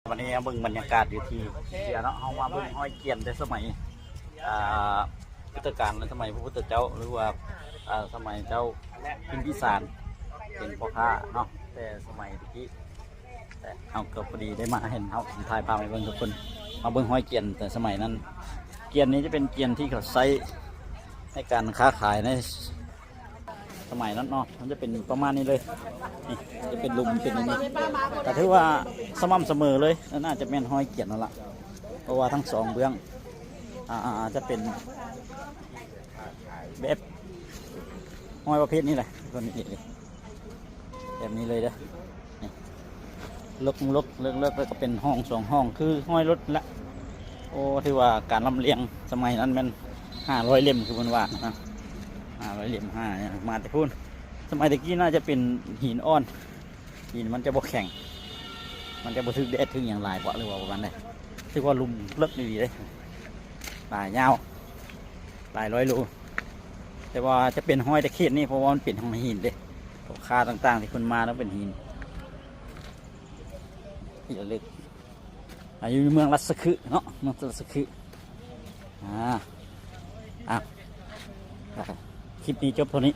ວັນນີ້ເຮົາເບິ່ງບັນຍາກາດຢູ່ທີ່ເຊຍເນາະ ເຮົາມາເບິ່ງຮອຍກຽນແຕ່ສະໄໝ ອ່າ ພຸດທະການ ແລະ ສະໄໝພະພຸດທະເຈົ້າ ຫຼືວ່າ ອ່າ ສະໄໝເຈົ້າພິມພິສານ ເປັນພໍ່ຄ້າເນາະ ແຕ່ສະໄໝຕະກີ້ ແຕ່ເຮົາກໍພໍດີໄດ້ມາເຫັນ ເຮົາຊິຖ່າຍພາບໃຫ້ເບິ່ງທຸກຄົນ ມາເບິ່ງຮອຍກຽນແຕ່ສະໄໝນັ້ນ. ກຽນນີ້ຈະເປັນກຽນທີ່ເຂົາໃຊ້ໃນການຄ້າຂາຍໃນ ສະໄໝນັ້ນເນາະ ມັນຈະເປັນປະມານນີ້ເລີຍ ນີ້ຈະເປັນລຸ່ມເປັນອັນນີ້ ກໍຖືວ່າສະໝ່ຳສະເໝີເລີຍ ໜ້າຈະແມ່ນຮອຍກຽນນັ້ນລະ ເພາະວ່າທັງສອງເບື້ອງ ອ່າ ຈະເປັນແບບຮອຍປະເພດນີ້ແຫຼະ ຕົວນີ້ເດ ແບບນີ້ເລີຍເດີ ນີ້ ເລິກເລິກເລິກເລິກ ແລ້ວກໍເປັນຫ້ອງສອງຫ້ອງ ຄືຮອຍລົດແຫຼະ. ໂອ້ ຖືວ່າການລຳລຽງສະໄໝນັ້ນແມ່ນຫ້າຮ້ອຍເຫຼັ້ມ ຄືເພິ່ນວ່ານະ ຫ້າຮ້ອຍເຫຼັ້ມ ຫາມາແຕ່ພຸ້ນ. ສະໄໝແຕ່ກີ້ໜ້າຈະເປັນຫີນອ່ອນ ຫີນມັນຈະບໍ່ແຂງ ມັນຈະບໍ່ຖືກແດດຖືກຫຍັງຫຼາຍເບາະ ຫຼືວ່າປະມານໃດ. ຖືວ່າລຸ່ມເລິກດີເດ້ ຫຼາຍຍາວ ຫຼາຍຮ້ອຍໂລ ແຕ່ວ່າຈະເປັນຮອຍແຕ່ເຂດນີ້ ເພາະວ່າມັນເປັນຂອງຫີນເດ້ ພວກຄ້າຕ່າງໆທີ່ເພິ່ນມາຕ້ອງເປັນຫີນ ທີ່ລະລຶກ ອ່າ ຢູ່ເມືອງລັດສະຄຶເນາະ ເມືອງລັດສະຄຶ ອ່າ ອ່ະ ຄລິບນີ້ຈົບເທົ່ານີ້